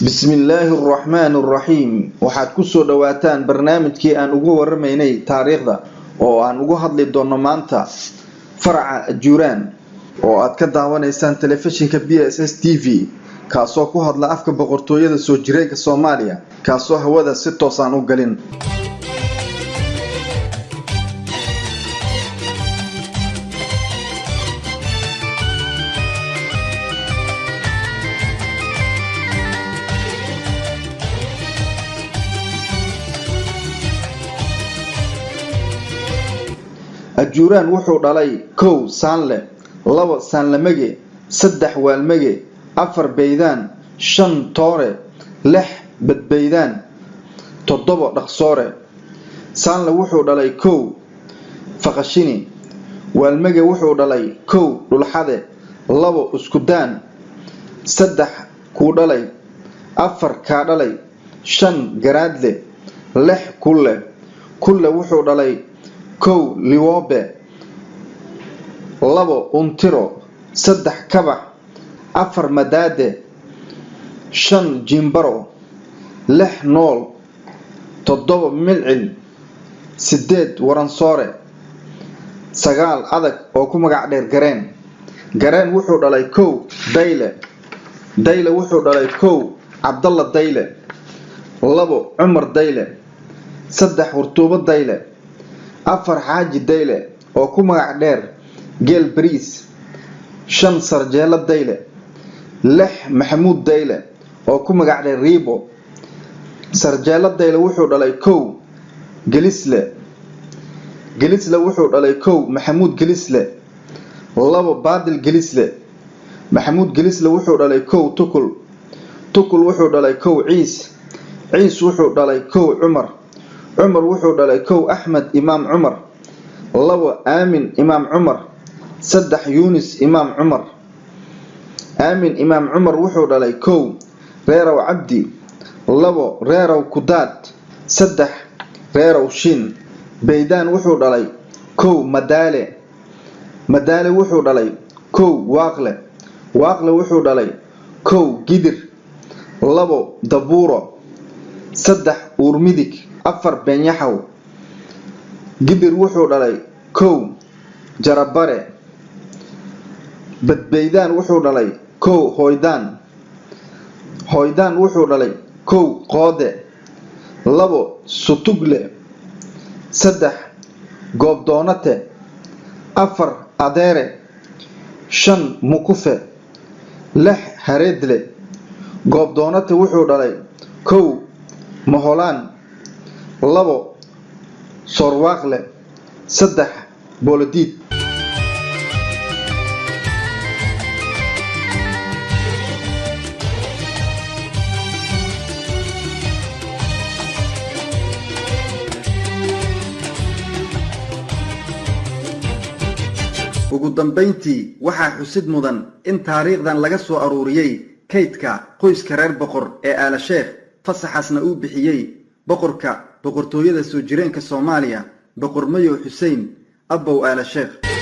Bismillaahi araxmaani araxiim. Waxaad ku soo dhowaataan barnaamijkii aan uga waramaynay taariikhda oo aan uga hadli doono maanta faraca Ajuuraan oo aad ka daawanaysaan telefishinka BSS TV, kaasoo ku hadla afka boqortooyada soo jireenka Soomaaliya, kaasoo hawada si toosaan u galin. Ajuuraan wuxuu dhalay: 1 Saanle, 2 Saanlamege, 3 Waalmege, 4 Baydaan, 5 Toore, 6 Badbaydaan, 7 Dhaqsoore. Saanle wuxuu dhalay 1 Faqashini. Waalmege wuxuu dhalay 1 Dhulxade, 2 Iskudaan, 3 Kuudhalay, 4 Kaadhalay, 5 Garaadle, 6 Kulle. Kulle wuxuu dhalay 1 Liwoobe, 2 Untiro, 3 Kabax, 4 Madaade, 5 Jimbaro, 6 Nool, 7 Milcil, 8 Waransoore, 9 Adag oo ku magac dheer Gareen. Gareen wuxuu dhalay 1 Dayle. Dayle wuxuu dhalay 1 Cabdalla Dayle, 2 Cumar Dayle, 3 Hurtuubo Dayle, 4 Xaaji Dayle oo ku magac dheer Geel Bariis, 5 Sarjeelo Dayle, 6 Maxamuud Dayle oo ku magac dheer Riibo. Sarjeelo Dayle wuxuu dhalay 1 Gelisle. Gelisle wuxuu dhalay 1 Maxamuud Gelisle, 2 Baadil Gelisle. Maxamuud Gelisle wuxuu dhalay 1 Tukul. Tukul wuxuu dhalay 1 Ciis. Ciis wuxuu dhalay 1 Cumar. Cumar wuxuu dhalay 1 Axmed Imaam Cumar, 2 Aamin Imaam Cumar, 3 Yunis Imaam Cumar. Aamin Imaam Cumar wuxuu dhalay 1 Reerow Cabdi, 2 Reerow Kudaad, 3 Reerow Shin. Baydaan wuxuu dhalay 1 Madaale. Madaale wuxuu dhalay 1 Waaqle. Waaqle wuxuu dhalay 1 Gidir, 2 Dabuuro, 3 Uurmidig, 4 Beenyaxaw. Gidir wuxuu dhalay 1 Jarabare. Badbaydaan wuxuu dhalay 1 Hoydaan. Hoydaan wuxuu dhalay 1 Qoode, 2 Sutugle, 3 Goobdoonate, 4 Adeere, 5 Mukufe, 6 Hareedle. Goobdoonate wuxuu dhalay 1 Maholaan, 2 Soorwaaqle, 3 Boolodiid. Ugu dambayntii, waxaa xusid mudan in taariikhdan laga soo aruuriyey kaydka qoyska reer Boqor ee Aala Sheekh, fasaxaasna uu bixiyey boqorka boqortooyada soo jireenka Soomaaliya, Boqor Mayow Xuseen Abow Aala Sheekh.